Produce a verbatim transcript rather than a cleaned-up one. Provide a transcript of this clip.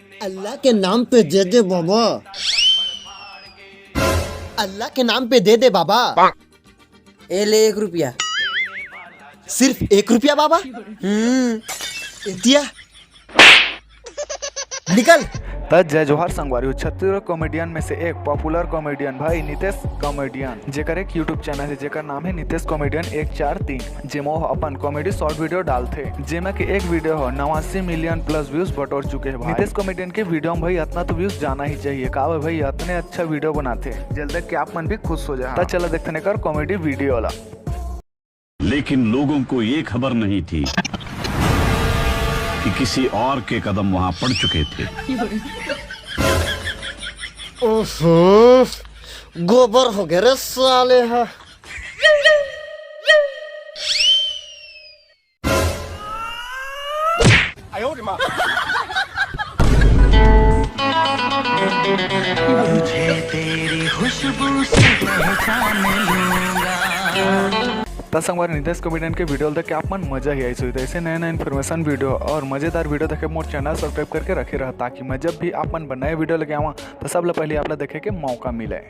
अल्लाह के नाम पे दे दे बाबा, अल्लाह के नाम पे दे दे बाबा। ए ले एक रुपया। सिर्फ एक रुपया बाबा? हम्म। एतिया निकल। त जय जोहार संगवारी हो, छत्तीसगढ़ कॉमेडियन में से एक पॉपुलर कॉमेडियन भाई नितेश कॉमेडियन, जेकर एक YouTube चैनल है जेकर नाम है नितेश कॉमेडियन एक चार तीन, जेमा वो अपन कॉमेडी शॉर्ट वीडियो डालथे, जेमा के एक वीडियो हो नवासी मिलियन प्लस व्यूज बटोर चुके हैं भाई। नितेश कॉमेडियन के वीडियो में भाई इतना तो व्यूज जाना ही चाहिए, का भाई इतने अच्छा वीडियो बनाथे, जल्द कि आप मन भी खुश हो जाए। त चला देखते हैं कर कॉमेडी वीडियो ला। लेकिन लोगों को ये खबर नहीं थी कि किसी और के कदम वहां पड़ चुके थे। ओहो, गोबर हो गया रे साले हा। तुझे तेरी खुशबू से पहचान लूंगा। त संगवारी नितेश कॉमेडियन के वीडियो देख के आप मन मजा ही आई सुई। ऐसे नए नए इन्फॉर्मेशन वीडियो और मजेदार वीडियो देखे मोर चैनल सब्सक्राइब करके रखे रह, ताकि मैं जब भी आप मन बर नए वीडियो लेके आवा तो सबले पहले आप ला देखे के मौका मिले।